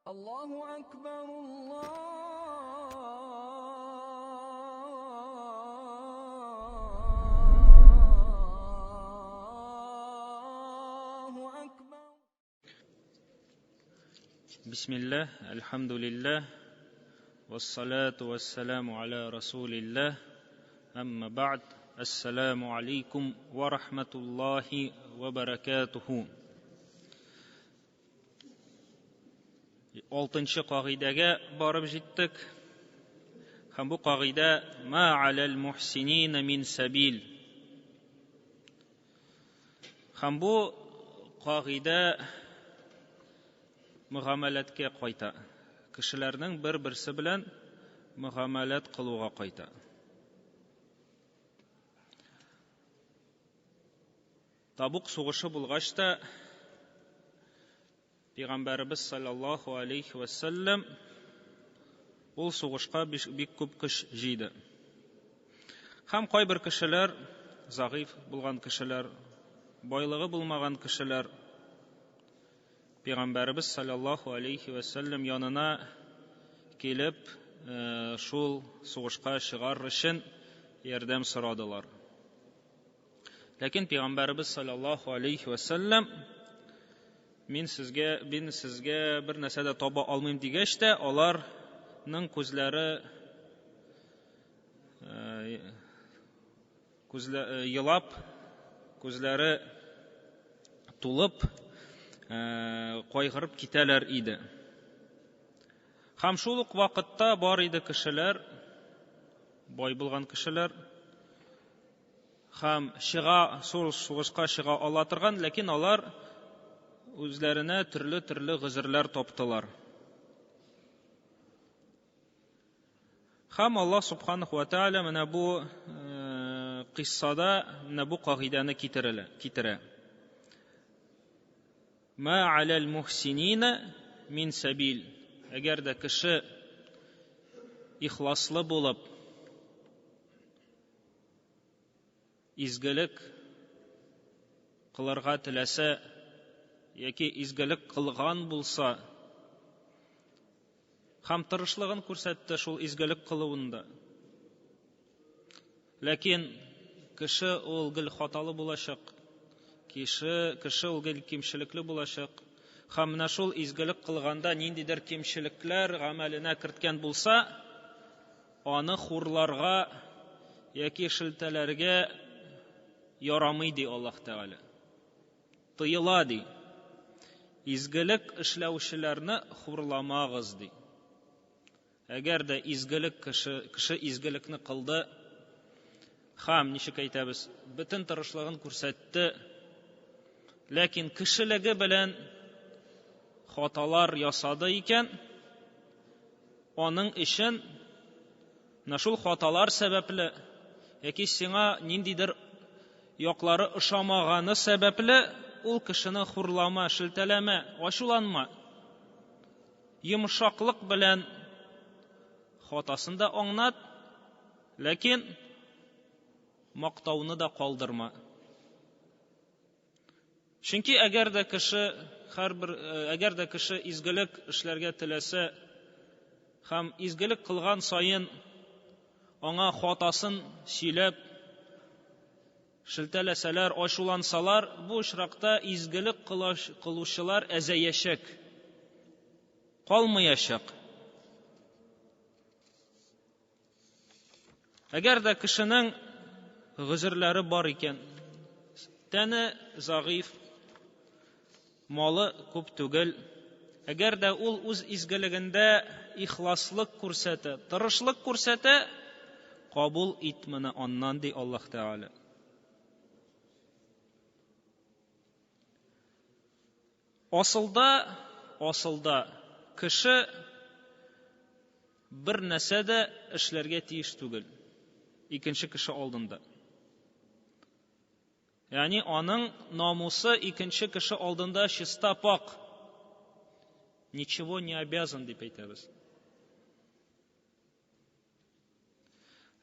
الله أكبر الله أكبر. بسم الله، الحمد لله، والصلاة والسلام على رسول الله، أما بعد، السلام عليكم ورحمة الله وبركاته. Алтынчы кагыйдәгә барып җиттек. Һәм бу кагыйдә ма алал мухсинина мин сабил. Һәм бу кагыйдә мөгамәләткә кайта. Кешеләрнең бер-берсе белән мөгамәләт кылуга кайта. Табук сугышы булгач та Пәйгамбәребез саллаллаһу алейхи ва саллям ул сугышка бик күп көч җыйды. Һәм кайбер кешеләр, зәгыйфь булган кешеләр, байлыгы булмаган кешеләр Пәйгамбәребез саллаллаһу алейхи ва саллям янына килеп, шул сугышка чыгар өчен ярдәм сорадылар. Ләкин Пәйгамбәребез саллаллаһу алейхи ва саллям мин сезгә бер нәрсә дә таба алмыйм дигәч тә, аларның күзләре елап, күзләре тулып, кайгырып китәләр иде. Һәм шул ук вакытта бар иде кешеләр, бай булган кешеләр, һәм чыга, шул сугышка чыга ала торган, ләкин алар үзләренә төрле-төрле гозерләр таптылар. Һәм Аллаһ субханаху ва тааля менә бу кыйссада менә бу кагыйдәне китерә. Ма алал мухсинина мин сабил. Әгәр дә кеше ихласлы булып, изгелек кылырга теләсә яки изгелек кылган булса, һәм тырышлыгын күрсәтте шул изгелек кылуында. Ләкин кеше ул гел хаталы булачак, кеше ул гел кимчелекле булачак. Һәм менә шул изгелек кылганда ниндидер кимчелекләр гамәленә керткән булса, аны хурларга яки шелтәләргә ярамый, ди Аллаһ Тәгалә. Тыела, ди. Изгелек эшләүчеләрне хурламагыз, ди. Әгәр дә изгелек кеше изгелекне кылды, һәм, ничек әйтәбез, бөтен тырышлыгын күрсәтте, ләкин кешелеге белән хаталар ясады икән, аның өчен менә шул хаталар сәбәпле яки сиңа ниндидер яклары ошамаганы сәбәпле ул кешене хурлама, шелтәләмә, ачуланма. Йомшаклык белән хатасын да аңнат, ләкин мактауны да калдырма. Чөнки әгәр дә кеше һәрбер, әгәр дә кеше изгелек эшләргә теләсә һәм изгелек кылган саен аңа хатасын сөйләп, шелтәләсәләр, ачулансалар, бу очракта изгелек кылучылар әзәячәк, калмаячак. Әгәр дә кешенең гозерләре бар икән, тәне зәгыйфь, малы күп түгел, әгәр дә ул үз изгелегендә ихласлык күрсәтә, тырышлык күрсәтә, кабул ит моны аннан, ди Аллаһ Тәгалә. Асылда кеше бер нәрсә дә эшләргә тиеш түгел икенче кеше алдында. Ягъни аның намусы икенче кеше алдында чиста пак. Ничего не обязан дип әйтәбез.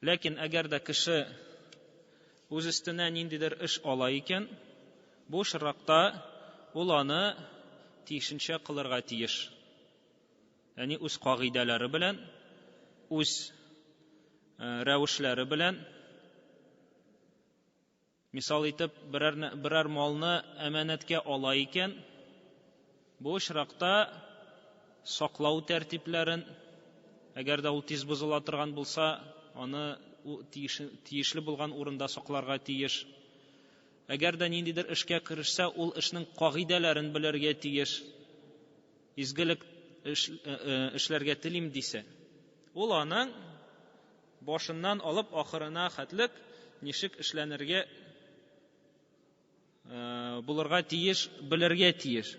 Ләкин әгәр дә кеше үз өстенә ниндидер эш ала икән, бу очракта ул аны тиешенчә кылырга тиеш. Ягъни үз кагыйдәләре белән, үз рәвешләре белән. Мисал итеп, берәр малны әманәткә ала икән, бу очракта саклау тәртипләрен, әгәр дә ул тиз бозыла торган булса, аны тиешле булган урында сакларга тиеш. Әгәр дә ниндидер эшкә керешсә, ул эшнең кагыйдәләрен белергә тиеш. Изгелек эшләргә телим дисә, ул аның башыннан алып ахырына хәтлек ничек эшләнергә булырга тиеш, белергә тиеш.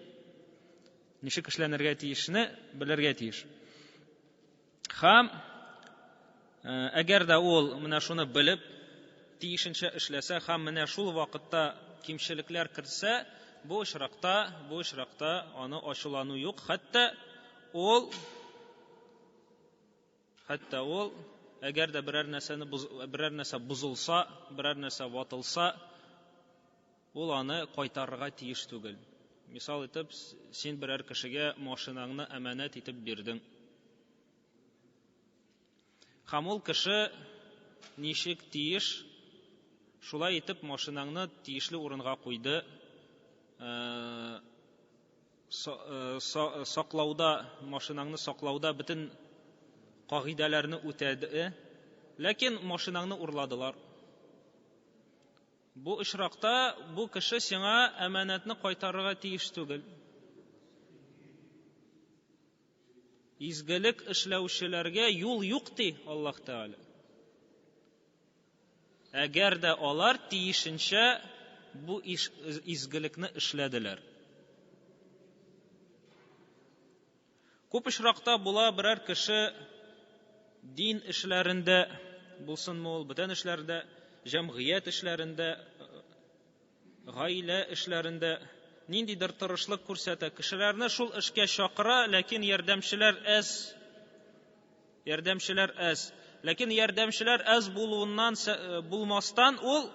Ничек эшләнергә тиешне белергә тиеш. Һәм әгәр дә ул менә шуны белеп, тиешенчә эшләсә һәм менә шул вакытта кимчелекләр керсә, бу очракта аны ачулану юк. Хәтта ул әгәр дә берәр нәрсә бозылса, берәр нәрсә ватылса, ул аны кайтарырга тиеш түгел. Мисал итеп, син берәр кешегә машинаңны әманәт итеп бирдең. Һәм ул кеше ничек тиеш, шулай итеп машинаңны тиешле урынга куйды. Саклауда, машинаңны саклауда бөтен кагыйдәләрне үтәде, ләкин машинаңны урладылар. Бу очракта бу кеше сиңа әманәтне кайтарырга тиеш түгел. Изгелек эшләүчеләргә юл юк, ди Аллаһ Тәгалә. Әгәр дә алар тиешенчә бу изгелекне эшләделәр. Күп очракта була, берәр кеше дин эшләрендә булсынмы ул, бүтән эшләрдә, җәмгыять эшләрендә, гаилә эшләрендә ниндидер тырышлык күрсәтә, кешеләрне шул эшкә чакыра, ләкин ярдәмчеләр әз. Ярдәмчеләр әз. Ләкин ярдәмчеләр әз булуыннан булмастан, ул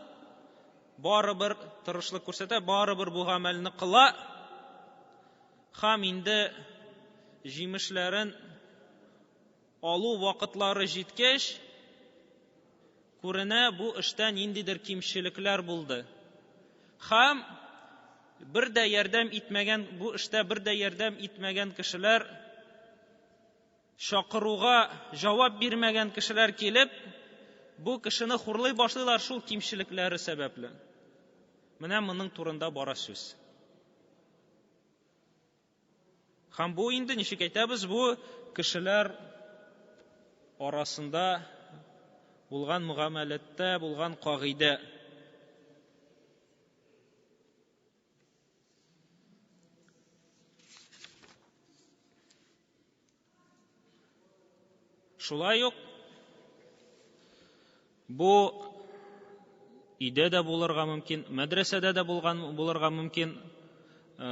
барыбер тырышлык күрсәтә, барыбер бу гамәлне кыла. Һәм инде җимешләрен алу вакытлары җиткәч, күренә, бу эштә ниндидер кимчелекләр булды. Һәм бер дә ярдәм итмәгән, бу эштә бер дә ярдәм итмәгән кешеләр, чакыруга җавап бирмәгән кешеләр килеп, бу кешене хурлый башлыйлар шул кимчелекләре сәбәпле. Менә моның турында бара сүз. Һәм бу инде, ничек әйтәбез, бу кешеләр арасында булган мөгамәләттә булган кагыйдә. Шулай ук бу өйдә дә булырга мөмкин, мәдрәсәдә дә булган булырга мөмкин,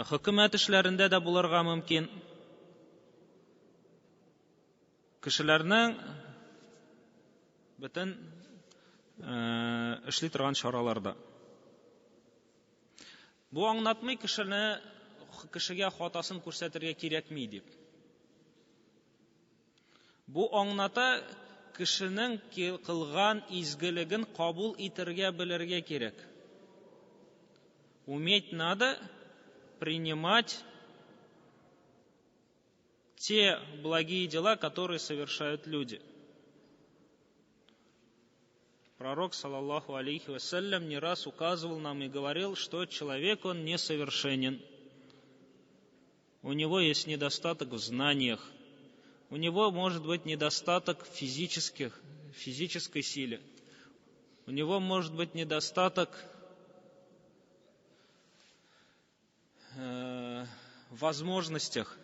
хөкүмәт эшләрендә дә булырга мөмкин. Кешеләрнең бөтен эшли торган чараларда. Бу аңлатмый кешене кешегә хатасын күрсәтергә кирәкми дип. Бу аңлата, кешенең кылган изгелеген кабул итәргә белергә кирәк. Уметь надо принимать те благие дела, которые совершают люди. Пророк, صلى الله عليه وسلم, не раз указывал нам и говорил, что человек, он несовершенен. У него есть недостаток в знаниях, у него может быть недостаток в физической силе, у него может быть недостаток в возможностях.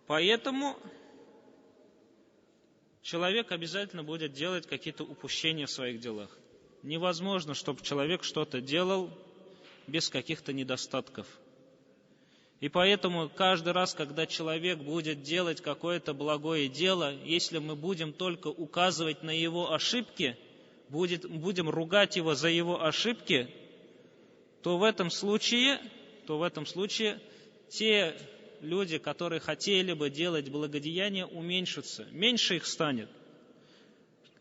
Поэтому человек обязательно будет делать какие-то упущения в своих делах. Невозможно, чтобы человек что-то делал без каких-то недостатков. И поэтому каждый раз, когда человек будет делать какое-то благое дело, если мы будем только указывать на его ошибки, будем ругать его за его ошибки, то в этом случае те люди, которые хотели бы делать благодеяния, уменьшатся. Меньше их станет.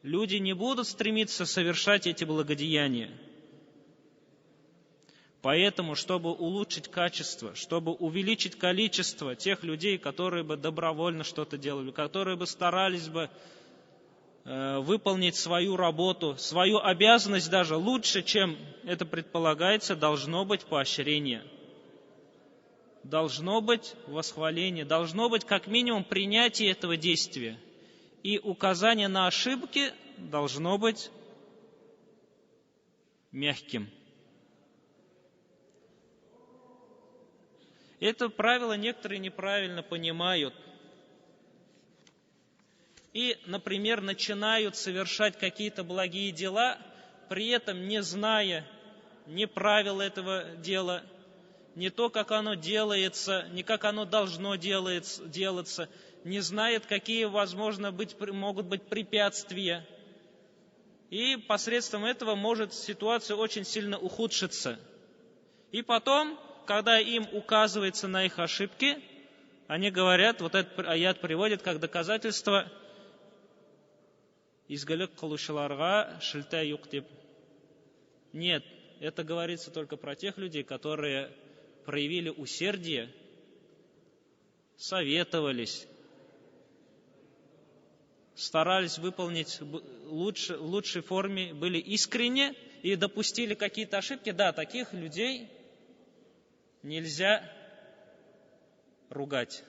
Люди не будут стремиться совершать эти благодеяния. Поэтому, чтобы улучшить качество, чтобы увеличить количество тех людей, которые бы добровольно что-то делали, которые бы старались бы выполнить свою работу, свою обязанность даже лучше, чем это предполагается, должно быть поощрение. Должно быть восхваление, должно быть как минимум принятие этого действия. И указание на ошибки должно быть мягким. Это правило некоторые неправильно понимают. И, например, начинают совершать какие-то благие дела, при этом не зная ни правил этого дела, не то, как оно делается, не как оно должно делаться, не знает, какие, возможно, могут быть препятствия. И посредством этого может ситуация очень сильно ухудшиться. И потом, когда им указывается на их ошибки, они говорят, вот этот аят приводит как доказательство изгелек кылучыларга шелтә юк дип. Нет, это говорится только про тех людей, которые проявили усердие, советовались, старались выполнить в лучшей форме, были искренни и допустили какие-то ошибки. Да, таких людей нельзя ругать.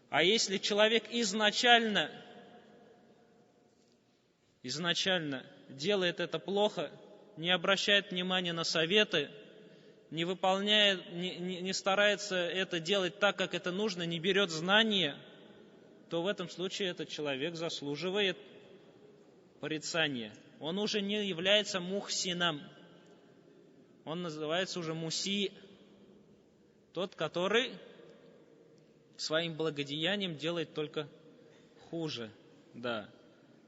А если человек изначально делает это плохо, не обращает внимания на советы, не выполняет, не старается это делать так, как это нужно, не берет знания, то в этом случае этот человек заслуживает порицания. Он уже не является мухсином. Он называется уже муси, тот, который своим благодеянием делает только хуже. Да.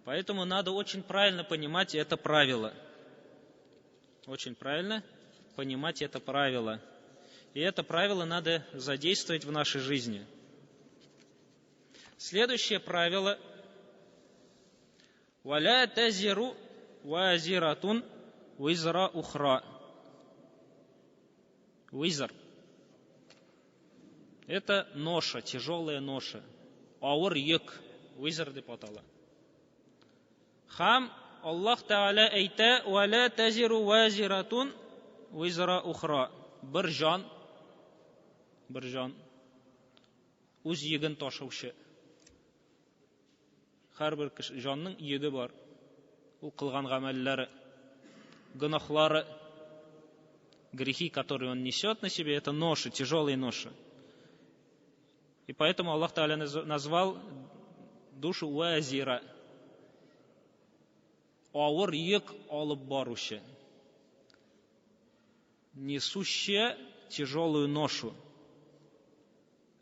Поэтому надо очень правильно понимать это правило. Очень правильно понимать это правило. И это правило надо задействовать в нашей жизни. Следующее правило. «Валя тазиру вазиратун визра ухра». Визр. Это ноша, тяжелая ноша. Ауыр йөк. Визр дип атала. Хам Аллаһ Тәгалә әйтә: «Валя тазиру вазиратун визра ухра». Бер җан үз йөген ташучы. Һәрбер кеше җанның йөге бар. Ул кылган гамәлләре, гөнаһлары, грехи, которые он несет на себе, это ноши, тяжелые ноши. И поэтому Аллах Тааля назвал душу уазира, авыр йөк алып баручы, несущая тяжелую ношу.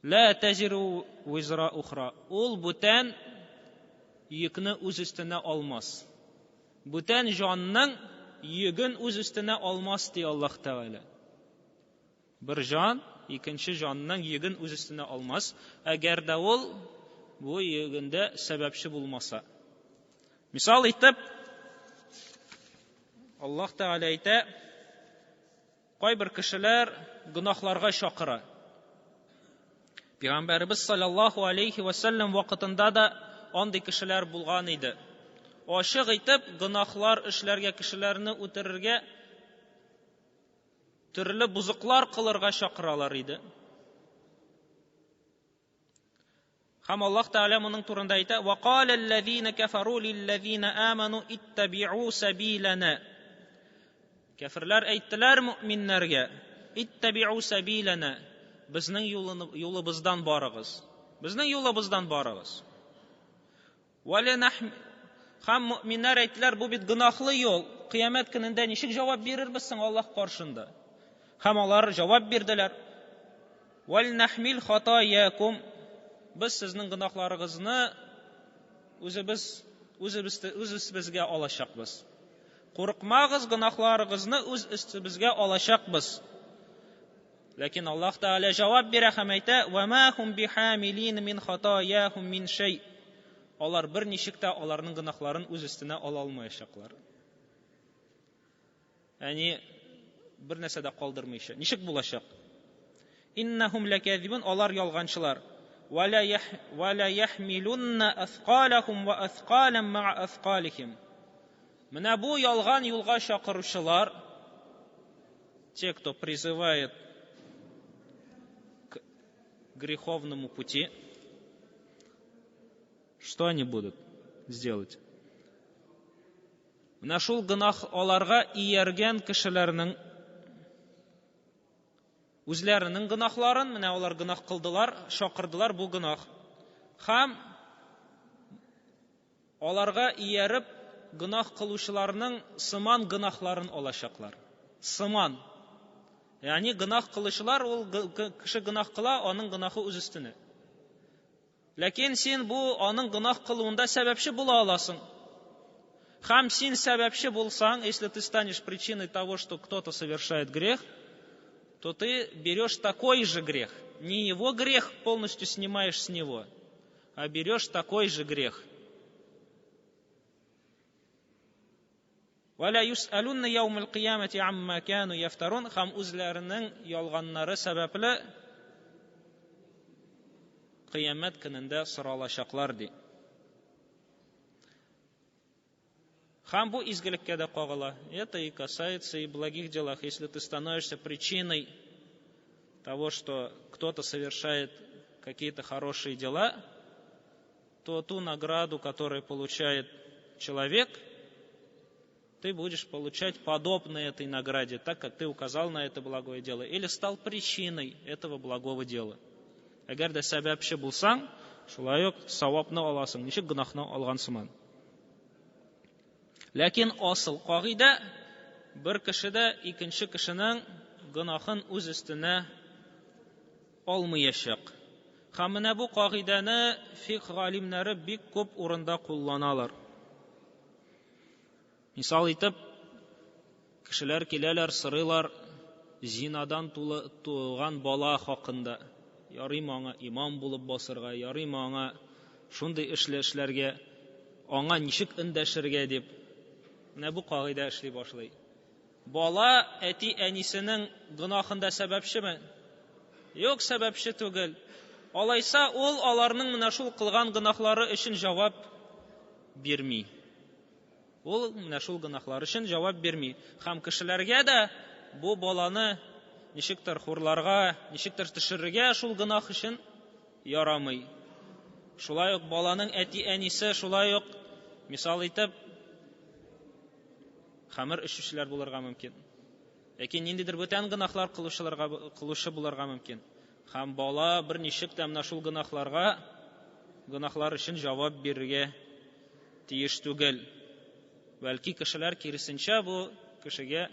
Ла тазиру визра ухра. Ул бүтән йөкне үз өстенә алмас. Бүтән җанның йөген үз өстенә алмас, ди Аллаһ Тәгалә. Бер җан икенче җанның йөген үз өстенә алмас, әгәр дә ул бу йөгендә сәбәпче булмаса. Мисал итеп, Аллаһ Тәгалә әйтә, кайбер кешеләр гөнаһларга чакыра. Пәйгамбәребез саллаллаһу алейхи ва саллям вакытында да андый кешеләр булган иде. Ачык итеп гөнаһлар эшләргә, кешеләрне үтерергә, төрле бузыклар кылырга чакыралар иде. Һәм Аллаһ Тәгалә моның турында әйтә: "Ва калаллазина кафару лиллазина аману иттабиу сабилана". Кафирләр әйттеләр мөэминнәргә: "Иттабиу сабилана", безнең юлыбыздан барыгыз. Безнең юлыбыздан барыгыз. Һәм мөэминнәр әйттеләр: бу бит гөнаһлы юл, кыямәт көнендә ничек җавап бирербез соң Аллаһ каршында? Һәм алар җавап бирделәр: "Вал нахмил хатаякум", без сезнең гөнаһларыгызны үзебез үз өстебезгә алачакбыз. Курыкмагыз, гөнаһларыгызны үз өстебезгә алачакбыз. Ләкин Аллаһ Тәгалә җавап бирә һәм әйтә: "Ва ма хум бихамилин мин хатаяхум мин шәй". Алар берничек тә аларның гөнаһларын үз өстенә ала алмаячаклар. Әни бер нәрсә дә калдырмыйча. Ничек булачак? Иннахум лаказибун, алар ялганчылар. Ва ла яхмилунна асқалахум ва асқалан ма'a асқалихим. Менә бу ялган юлга чакыручылар, те, кто призывает к греховному пути, что они будут сделать? Менә шул гөнаһ аларга ияргән кешеләрнең үзләренең гөнаһларын, менә алар гөнаһ кылдылар, чакырдылар, бу гөнаһ. Һәм аларга ияреп гөнаһ кылучыларның сыман гөнаһларын алачаклар. Сыман. Ягъни гөнаһ кылучылар, ул кеше гөнаһ кыла, аның гөнаһы үз өстенә. Ләкин син бу аның гөнаһ кылуында сәбәпче була аласың. Һәм син сәбәпче булсаң, если ты станешь причиной того, что кто-то совершает грех, то ты берешь такой же грех. Не его грех полностью снимаешь с него, а берешь такой же грех. وَلَا يُسْأَلُنَّ يَوْمَ الْقِيَامَةِ عَمَّا كَانُوا يَفْتَرُونَ. Һәм үзләренең ялганнары сәбәпле кыямәт көнендә соралачаклар, ди. Һәм бу изгелеккә дә кагыла. Это и касается и благих делах. Если ты становишься причиной того, что кто-то совершает какие-то хорошие дела, то ту награду, которую получает человек, ты будешь получать подобное этой награде, так как ты указал на это благое дело или стал причиной этого благого дела. Әгәр дә сәбәпче булсаң, шулай ук савапны аласың, ничек гөнаһны алган сыман. Ләкин асыл кагыйдә: бер кеше дә икенче кешенең гөнаһын үз өстенә алмаячак. Һәм менә бу кагыйдәне фикх галимнәре бик күп урында кулланалар. Мисал итеп, кешеләр киләләр, сорыйлар зинадан тулы, туган бала хакында. Ярыймы аңа имам булып басырга, ярыймы аңа шундый эшле эшләргә, аңа ничек эндәшергә дип. Менә бу кагыйдә эшли башлый. Бала әти әнисенең гөнаһында сәбәпчеме? Юк, сәбәпче түгел. Алайса ул аларның менә шул кылган гөнаһлары өчен җавап бирми. Ул менә шул гөнаһлар өчен җавап бирми. Һәм кешеләргә дә бу баланы ничектер хурларга, ничектер төшерергә шул гөнаһ өчен ярамый. Шулай ук баланың әти-әнисе шулай ук, мисал итеп, хәмер эчүчеләр булырга мөмкин. Яки ниндидер бүтән гөнаһлар кылучыларга кылучы булырга мөмкин. Һәм бала берничек тә менә шул гөнаһларга гөнаһлар өчен җавап бирергә тиеш түгел. Бәлки кешеләр киресенчә бу кешегә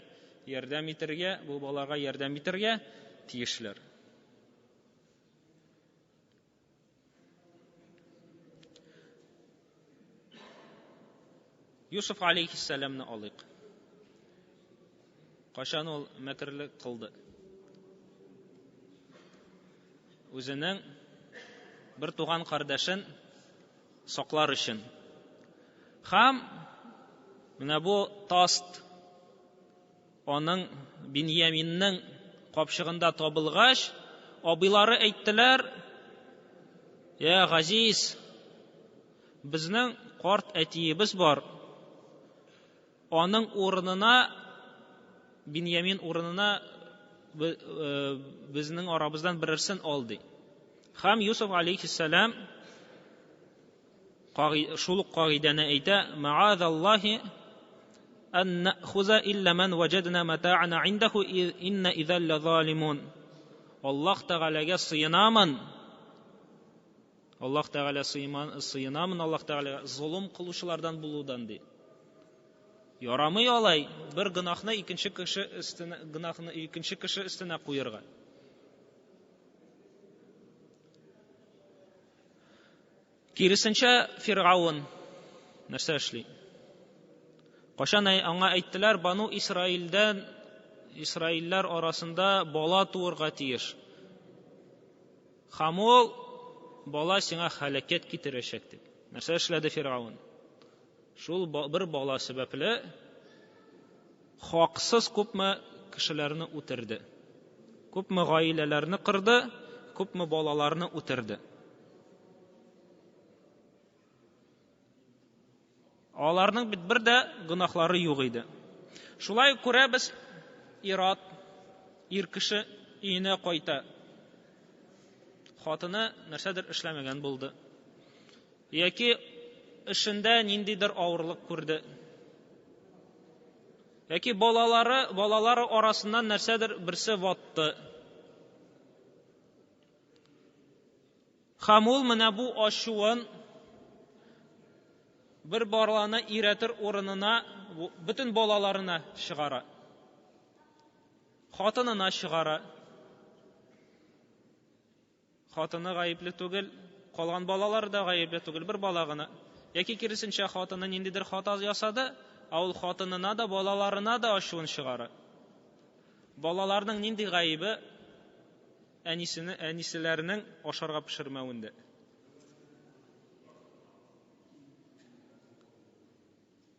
ярдәм итәргә, бу балага ярдәм итәргә тиешләр. Юсуф алейхиссәламны алыйк. Кайчан ул мәкерлек кылды? Үзенең бер туган кардәшен саклар өчен. Һәм менә бу таст аның Биньяминның капчыгында табылгач, абыйлары әйттеләр: "Я Газиз, безнең карт әтиебез бар. Аның урынына, Биньямин урынына безнең арабыздан берәрсен ал", ди. Һәм Юсуф алейхиссәлам шул ук кагыйдәне әйтә: "Маазаллахи ан нахуза илля ман ваҗадна мата'ана индаху инна изал лазалимун". Аллаһ Тәгаләгә сыенамын. Аллаһ Тәгалә сыенамын, Аллаһ Тәгаләгә золым кылучылардан булудан, ди. Ярамый алай бер гөнаһны икенче кеше өстенә гөнаһны икенче кеше өстенә куярга. Киресенчә, Фиргаун нәрсә эшли? Кайчан аңа әйттеләр, Бану Исраилдән Исраилләр арасында бала туырга тиеш. Һәм ул бала сиңа һәлакәт китерәчәк дип. Нәрсә эшләде Фиргавен? Шул бер бала сәбәпле хаксыз күпме кешеләрне үтерде. Күпме гаиләләрне кырды, күпме балаларны үтерде. Аларның бит бер дә гөнаһлары юк иде. Шулай күрәбез, ир-ат, ир кеше өенә кайта. Хатыны нәрсәдер эшләмәгән булды. Яки эшендә ниндидер авырлык күрде. Яки балалары, балалары арасыннан нәрсәдер берсе ватты. Һәм ул менә бу ачуын бер баланы өйрәтер урынына бөтен балаларына чыгара. Хатынына чыгара. Хатыны гаепле түгел, калган балалары да гаепле түгел, бер бала гына. Яки киресенчә, хатыны ниндидер хата ясады, ә ул хатынына да, балаларына да ачуын чыгара. Балаларның нинди гаебе әнисене, әниселәренең ашарга пешермәвендә?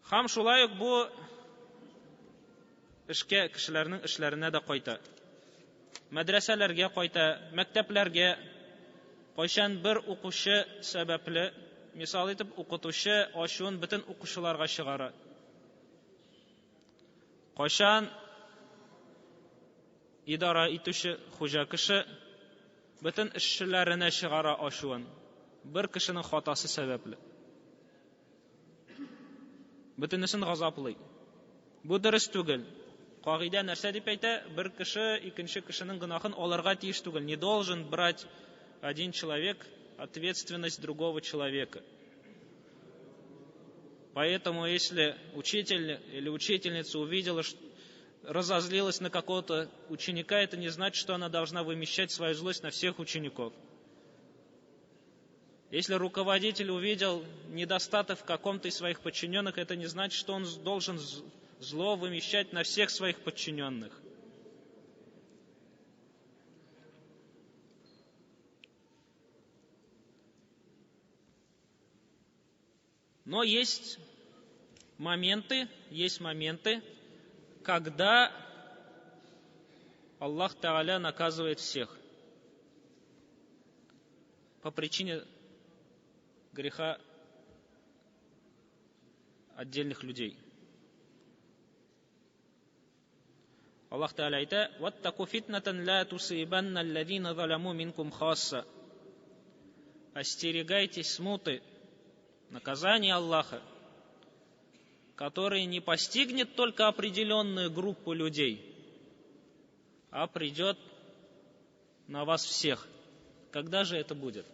Һәм шулай ук бу эшкә кешеләрнең эшләренә дә кайта. Мәдрәсәләргә кайта, мәктәпләргә. Кайчан бер укучы сәбәпле, мисал итеп, укытучы ачуын бөтен укучыларга чыгара. Кайчан идара итүче хуҗа кеше бөтен эшчеләренә чыгара ачуын, бер кешенең хатасы сәбәпле. Бөтенесен газаплый. Бу дөрес түгел. Кагыйдә нәрсә дип әйтә? Бер кеше икенче кешенең гөнаһын алырга тиеш түгел. Не должен брать один человек ответственность другого человека. Поэтому, если учитель или учительница увидела, что разозлилась на какого-то ученика, это не значит, что она должна вымещать свою злость на всех учеников. Если руководитель увидел недостаток в каком-то из своих подчиненных, это не значит, что он должен зло вымещать на всех своих подчиненных. Но есть моменты, когда Аллах Тааля наказывает всех по причине греха отдельных людей. Аллах Тааля әйтә: «Ваттаку фитнатан ла тусибанна аллазина заламу минкум хасса». Остерегайтесь смуты, наказания Аллаха, который не постигнет только определенную группу людей, а придет на вас всех. Когда же это будет?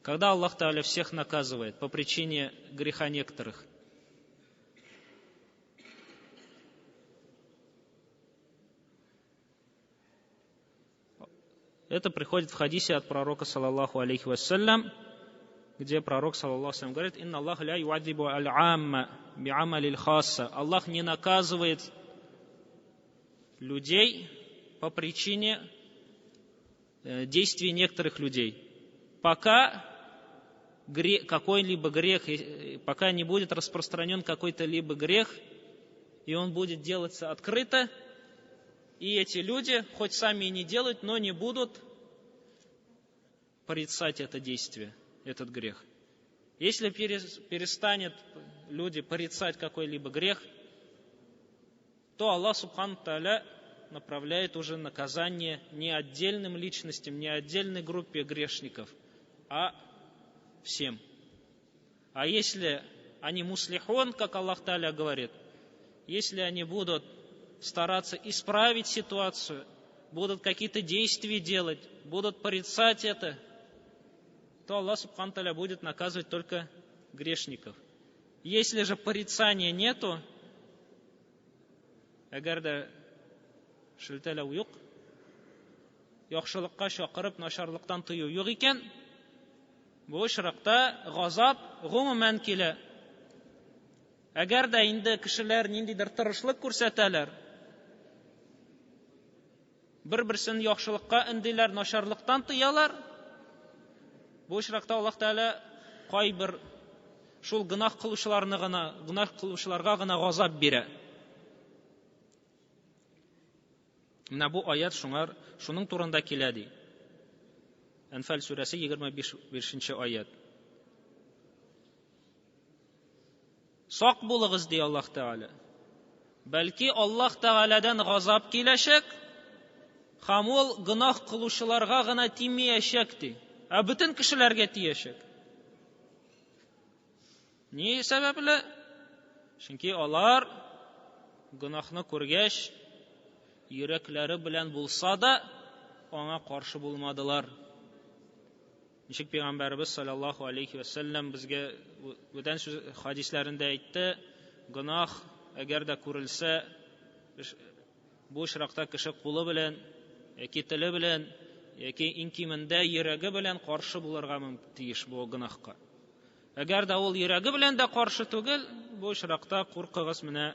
Когда Аллах Тааля всех наказывает по причине греха некоторых. Это приходит в хадисе от пророка, саллаллаху алейхи вассалям, где пророк, саллаллаху алейхи говорит: «Инна Аллах ля юадзибу аль-амма би'амалил хасса». Аллах не наказывает людей по причине действий некоторых людей. Пока какой-либо грех, пока не будет распространен какой-то либо грех, и он будет делаться открыто, и эти люди, хоть сами и не делают, но не будут порицать это действие, этот грех. Если перестанет люди порицать какой-либо грех, то Аллах Субхану Тааля направляет уже наказание не отдельным личностям, не отдельной группе грешников, а всем. А если они муслихон, как Аллах Тааля говорит, если они будут стараться исправить ситуацию, будут какие-то действия делать, будут порицать это, то Аллах Субхану Тааля будет наказывать только грешников. Если же порицания нету, әгәр дә шелтәләү юк, яхшылыкка чакырып, начарлыктан тыю юк икән, бу очракта газап гомумән килә. Әгәр дә инде кешеләр ниндидер тырышлык күрсәтәләр, бер-берсен яхшылыкка өндиләр, начарлыктан тыялар, бу очракта Аллаһ Тәгалә кайбер шул гөнаһ кылучыларны гына, гөнаһ кылучыларга гына газап бирә. Менә бу аят шуңар, шуның турында килә ди. Әнфәл сүрәсе 25 аят. Сак булыгыз, ди Аллаһ Тәгалә. Бәлки Аллаһ Тәгаләдән газап киләчәк, һәм ул гөнаһ кылучыларга гына тимәячәк, ди, ә бөтен кешеләргә тиячәк. Ни сәбәпле? Чөнки алар гөнаһны күргәч, йөрәкләре белән булса да, аңа каршы булмадылар. Ничек пәйгамбәребез саллаллаһу алейхи ва сәлләм безгә бүтән сүз хадисләрендә әйтте, гөнаһ әгәр дә күрелсә, бу очракта кеше кулы белән яки теле белән яки иң кимендә йөрәге белән каршы булырга тиеш бу гөнаһка. Әгәр дә ул йөрәге белән дә каршы түгел, бу очракта куркыгыз, менә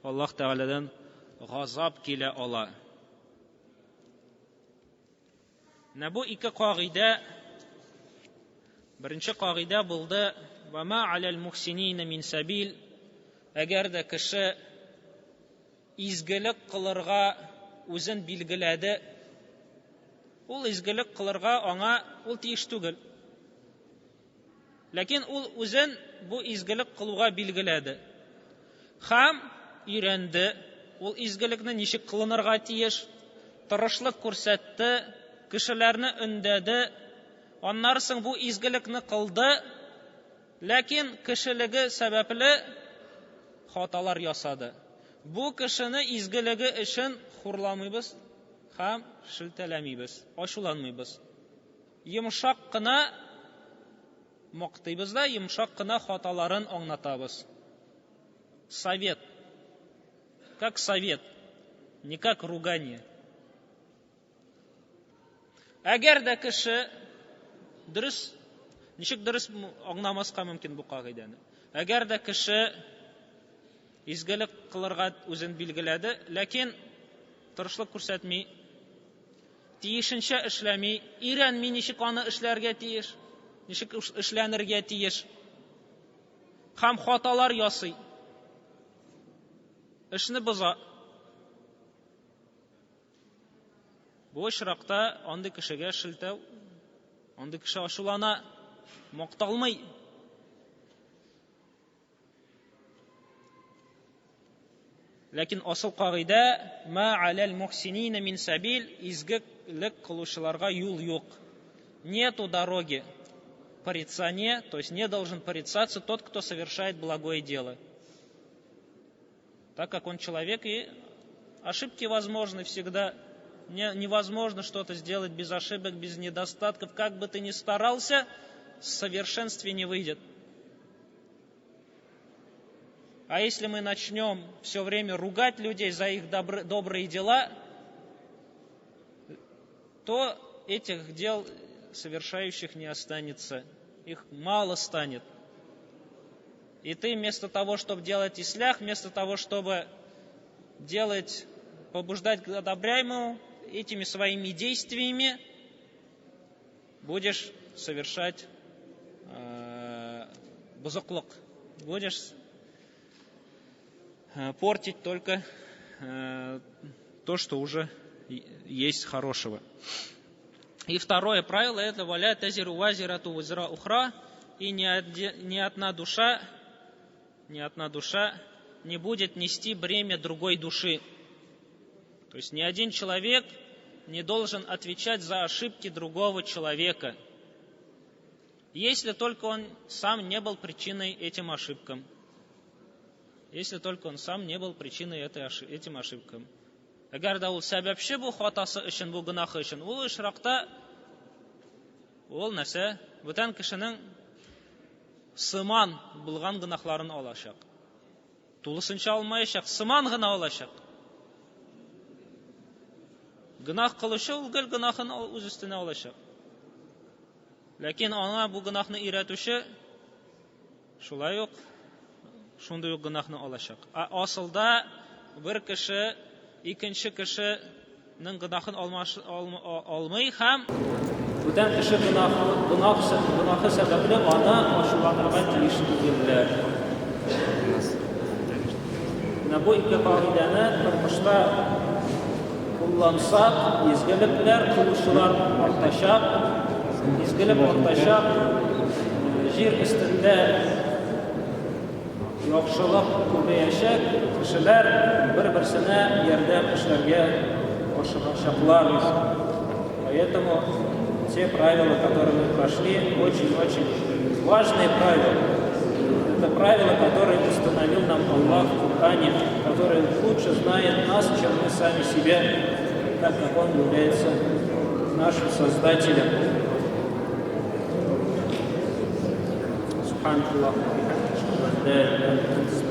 Аллаһ Тәгаләдән газап килә ала. Менә бу ике кагыйдә. Беренче кагыйдә булды: "Ва алал мухсинина мин сабил". Әгәр дә кеше изгелек кылырга үзен билгеләде, ул изгелек кылырга аңа ул тиеш түгел. Ләкин ул үзен бу изгелек кылуга билгеләде. Һәм өйрәнде, ул изгелекне ничек кылынырга тиеш, тырышлык күрсәтте, кешеләрне өндәде, аннары соң бу изгелекне кылды, ләкин кешелеге сәбәпле хаталар ясады. Бу кешене изгелеге өчен хурламыйбыз һәм шелтәләмибез, ачуланмыйбыз. Йомшак кына мактыйбыз да, йомшак кына хаталарын аңлатабыз. Совет. Как совет, не как ругание. Әгәр дә кеше дөрес, ничек дөрес аңламаска мөмкин бу кагыйдәне? Әгәр дә кеше изгелек кылырга үзен билгеләде, ләкин тырышлык күрсәтми, тиешенчә эшләми, өйрәнми, ничек аны эшләргә тиеш, ничек эшләнергә тиеш, һәм хаталар ясый, эшне боза. Бу очракта андый кешегә шелтәү, андый кеше ачулана, макталмый. Ләкин асыл кагыйдә ма алал мухсинина мин сабил, изгелек кылучыларга юл юк. Нету дороги порицания, то есть не должен порицаться тот, кто совершает благое дело. Так как он человек, и ошибки возможны всегда. Невозможно что-то сделать без ошибок, без недостатков. Как бы ты ни старался, в совершенстве не выйдет. А если мы начнем все время ругать людей за их добрые дела, то этих дел совершающих не останется. Их мало станет. И ты вместо того, чтобы делать ислях, вместо того, чтобы делать, побуждать к одобряемому, этими своими действиями будешь совершать бозыклык. Будешь портить только то, что уже есть хорошего. И второе правило — это «Валя тазиру вазирату вазира ухра», и ни одна душа не будет нести бремя другой души. То есть ни один человек не должен отвечать за ошибки другого человека, если только он сам не был причиной этим ошибкам. Если только он сам не был причиной этим ошибкам. Әгәр дә ул сәбәпче бу хатасы өчен, бу гөнаһы өчен, ул очракта ул нәрсә? Бүтән кешенең сыман булган гөнаһларын алачак. Тулысынча алмаячак, сыман гына алачак. Гөнаһ кылучы ул гел гөнаһын үз өстенә алачак. Ләкин аңа бу гөнаһны өйрәтүче шулай ук шундый ук гөнаһны алачак. Ә асылда бер кеше икенче кешенең гөнаһын алмый һәм бүтән кеше гөнаһы сәбәпле аны ачуланырга тиеш түгелләр. Менә бу ике кагыйдәне тормышта куллансак, изгелекләр кылучылар артачак, изгелек артачак, җир өстендә яхшылык күбәячәк, кешеләр бер-берсенә ярдәм эшләргә ашыгачаклар. Поэтому те правила, которые мы прошли, очень-очень важные правила. Это правила, которые установил нам Аллах в Коране, который лучше знает нас, чем мы сами себя, так как Он является нашим Создателем. سبحانك اللهم وبحمدك، اشهد ان لا اله الا انت.